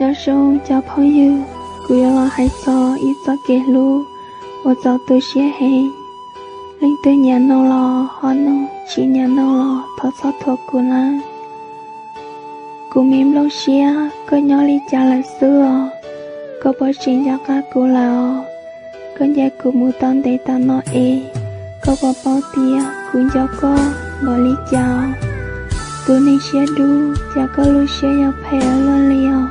Nyob zoo cov phooj ywg, kuv yuav los hais txog ib txoj kev hlub uas txaus tu siab heev. Leej twg nyiam mloog los ho mloog, tsis nyiam mloog los thov txhob thuam kuv nawb. Kuv me nplooj siab, koj nyob li cas lawm xwb os? Koj puas tseem nco qab kuv lawm os? Koj ncaim kuv mus tau ntev tas no es, koj puas paub tias kuv nco koj npaum li cas? Tus neeg siab dub, cas koj lub siab yuav phem ua luaj li os?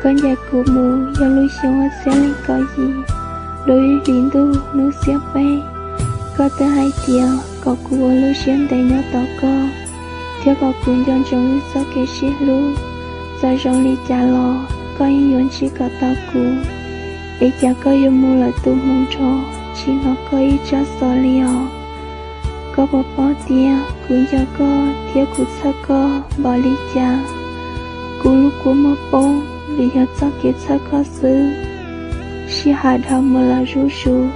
Koj ncaim kuv mus yog lub xyoo ob txhiab leej kaum yim, lub ib hlis ntuj hnub xiab peb, koj twb hais tias kom kuv ua lub siab ntev nyob tos koj, thiab kom kuv nco ntsoov wb txoj kev sib hlub. Txawm zoo li cas los koj yeej yuav ntsib kom tau kuv. Es cas koj yuav mus lawm tus hmoov nrho, tsis hnov koj ib tsab xov li os? Koj puas paub tias kuv nco koj thiab kuv txhawj koj npaum li cas? Kuv lub kua muag poob vim yog txoj kev txhawj koj xwb. Sij hawm dhau mus lawm zuj zus,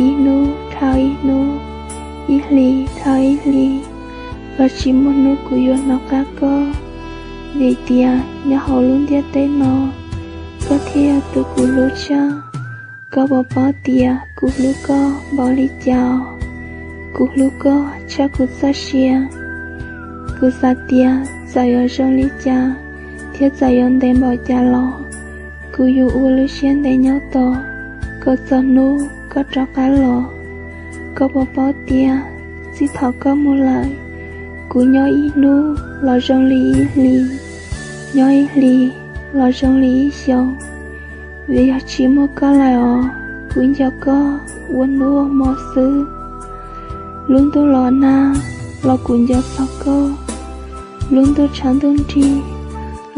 ib hnub dhau ib hnub, ib hlis dhau ib hlis, los tsis muaj hnub kuv yuav hnov qab koj. Vim tias nyob hauv lub ntiaj teb no, koj thiaj yog tus kuv hlub tshaj. Koj puas paub tias kuv hlub koj npaum li cas? Kuv hlub koj tshaj kuv txoj sia. Kuv xav tias txawm yuav zoo li cas, thiab txawm yuav ntev npaum cas los, kuv yuav ua lub siab ntev nyob tos koj txog hnub koj rov qab los. Koj puas paub tias txij thaum koj mus lawm, kuv nyob ib hnub los zoo li ib hlis, nyob ib hlis los zoo li ib xyoos. Vim yog tsis muaj koj lawm os, kuv nco koj ua hnub ua hmo xwb. Lub ntuj los nag los kuv nco txog koj, lub ntuj tshav ntuj nrig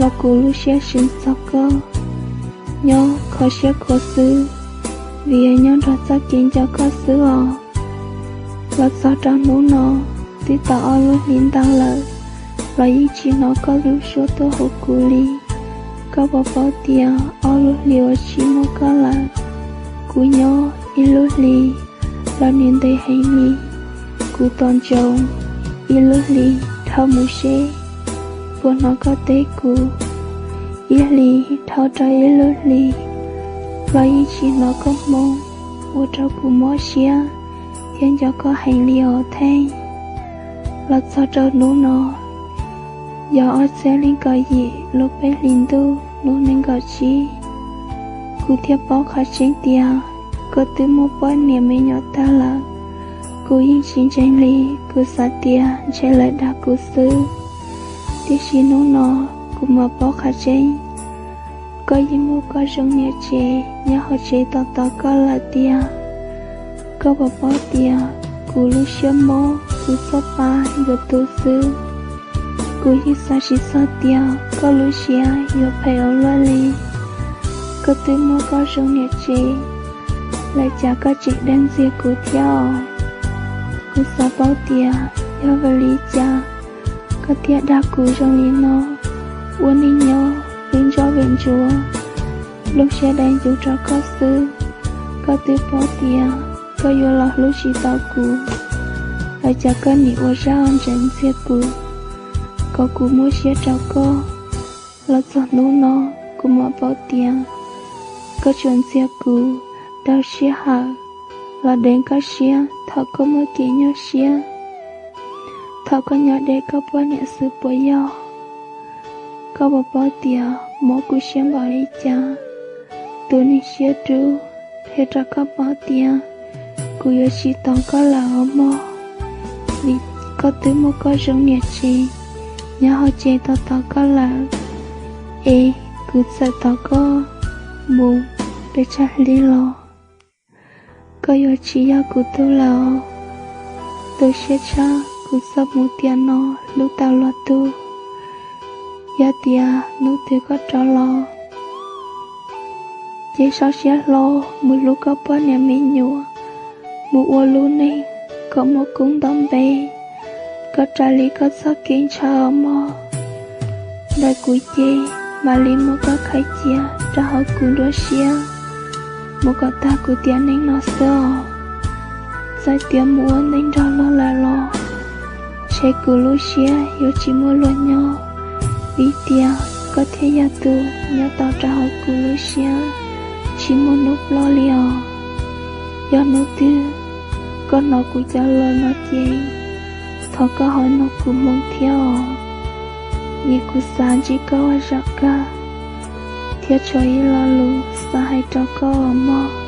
los kuv lub siab xwm txog koj. Nyob kho siab khuav xwb, vim yog nyob nrog txoj kev nco koj xwb os. Los txog rau hnub no, twb tau ob lub hlis ntau lawm, los yeej tsis hnov koj lub suab tuaj hu kuv li. Koj puas paub tias ob lub hlis uas tsis muaj koj lawm, kuv nyob ib lub hlis los nws ntev heev li. Kuv tos ntsoov ib lub hlis dhau mus seb puas hnov koj teb kuv, ib hlis dhau rau ib lub hlis los yeej tsis hnov koj hmoo, ua rau kuv mob siab thiab nco koj heev li os Theej. Los txog rau hnub no, yog ob txhiab leej kaum yim lub peb hlis ntuj hnub nees nkaum tsib, kuv thiaj paub qhov tseeb tias koj twb muaj poj niam me nyuam tag lawm. Kuv yeej tsis ntseeg li, kuv xav tias ntshe lawv dag kuv xwb. Tiam sis hnub no kuv mam paub qhov tseeb, koj yeej muaj koj zoo niam tsev nyob hauv tsev tos tos koj lawm tiag. Koj puas paub tias kuv lub siab mob, kuv txhawj pa yuav tu xwb. Kuv yeej xav tsis txog tias koj lub siab yuav phem ua luaj li. Koj twb muaj koj zoo niam tsev lawm, cas koj tseem dag ntxias kuv thiab os? Kuv xav paub tias yog vim li cas koj thiaj dag kuv zoo li no. Ua neej nyob lub ntsoj vim ntsuav, lub siab dai ncuv rau koj xwb. Koj twb paub tias koj yuav los hlub tsis tau kuv, lawm cas koj nim ua zaj ntsees ntxias kuv, kom kuv muab siab rau koj. Los txog hnub no, kuv mam paub tias koj tsuas ntxias kuv rau sij hawm los deev koj siab thaum koj muaj kev nyuaj siab, thaum koj nyob deb koj poj niam xwb puas yog? Koj puas paub tias mob kuv siab npaum li cas? Tus neeg siab dub, qhia rau koj paub tias kuv yuav tsis tos koj lawm os mog, vim koj twb muaj koj zoo niam tsev nyob hauv tsev tos tos koj lawm. Es kuv txawm tos koj mus pes tsawg hli los, koj yuav tsis yog kuv tug lawm os. Tu siab tshaj, kuv txoj hmoov tiam no hlub tau luag tug. Yog tias hnub twg koj rov los, ces sau siab hlo mus hlub koj poj niam me nyuam, mus ua lub neej kom muaj koob nto npe, kom raws li koj txoj kev ntshaw os mog. Ntawm kuv ces mam li muab koj khaws cia rau hauv kuv nruab siab mus kom tag kuv tiam neej no xwb os. Txawm tias mus ua neej nrog luag lawm los, ntshe kuv lub siab yuav tsis muaj luag nyob, vim tias koj thiaj yog tus nyob tau rau hauv kuv lub siab tsis muaj hnub ploj li os. Yog hnub twg koj hnov kuv cov lus no ces thov koj ho nug kuv moo thiab os, vim kuv xav ntsib koj ua zaum kawg thiab tshuav ib lo lus xav hais rau koj mog.